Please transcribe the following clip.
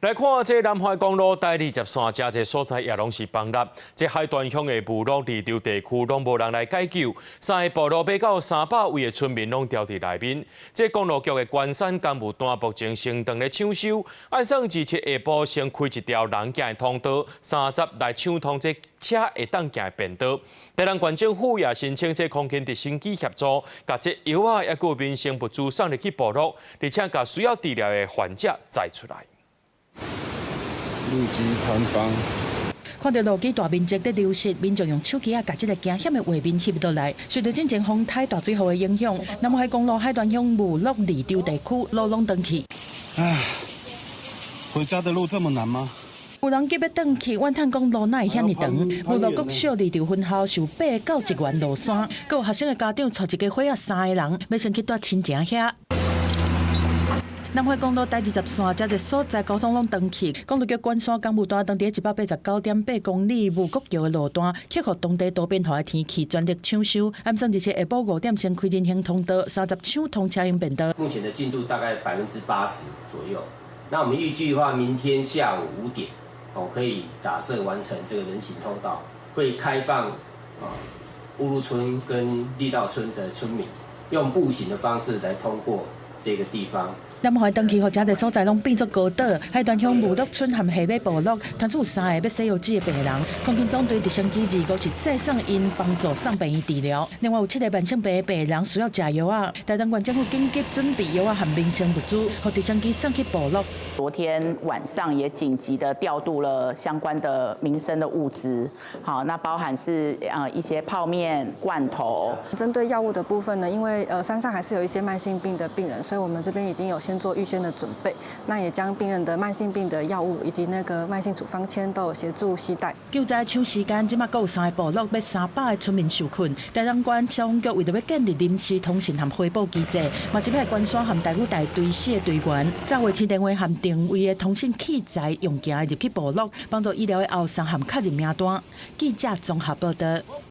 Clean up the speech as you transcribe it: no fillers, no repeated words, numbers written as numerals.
來看這南海公路台二十線，誠濟所在也攏是崩塌。這海端鄉的武鹿二洲地區攏無人來解救，三個部落欲到300位的村民攏牢佇內面。這公路局的關山工務段目前先當咧搶修，按算27下晡先開一條人行的通道，三十來搶通這車會當行的便道。台南縣政府也申請這空勤直升機協助，共這藥仔抑閣有民生物資送入去部落，而且共需要治療的患者載出來。路基坍方。看著路基大面積咧流失，民眾用手機仔共這个驚險的畫面翕落來。受著進前風颱大水雨的影響，南海公路海端鄉武鹿二洲地區路攏斷去。唉，回家的路這麼難嗎？有人急欲轉去，怨嘆講路哪會遐爾長？武鹿國小二洲分校受8到1元落山，閣有學生的家長帶一家伙仔三个人，欲先去蹛親情遐。南回公路台二十線，誠濟所在交通攏斷去。公路局關山工務段當佇189.8公里霧國橋的路段，克服當地多變化的天氣，全力搶修。按算27下晡5點先開人行通道，30搶通車用便道。目前的進度大概80%左右。那我們預計的話，明天下午5點，哦，可以打設完成這個人行通道，會開放啊烏鹿村跟力道村的村民用步行的方式來通過這個地方。南海斷氣予誠濟所在攏變作高島，海端鄉武鹿村和下尾部落，傳出有三个欲洗藥水的病人，空勤總隊直升機二五是載送𪜶幫助送病院治療。另外有七个慢性病的病人需要食藥仔，台東縣政府緊急準備藥仔和民生物資，予直升機送去部落。昨天晚上也緊急的調度了相關的民生的物資，好，那包含是一些泡麵、罐頭。針對藥物的部分呢，因為山上還是有一些慢性病的病人，所以我們這邊已經有先做預先的準備，那也將病人的慢性病的藥物以及那個慢性處方簽都有協助攜帶。救災搶時間，這馬閣有三个部落欲300个村民受困。台東縣消防局為著欲建立臨時通訊和回報機制，嘛這擺關山和大武大隊四个隊員，走衛星電話和定位的通訊器材，用行的入去部落，幫助醫療的後送和確認名單。記者綜合報道。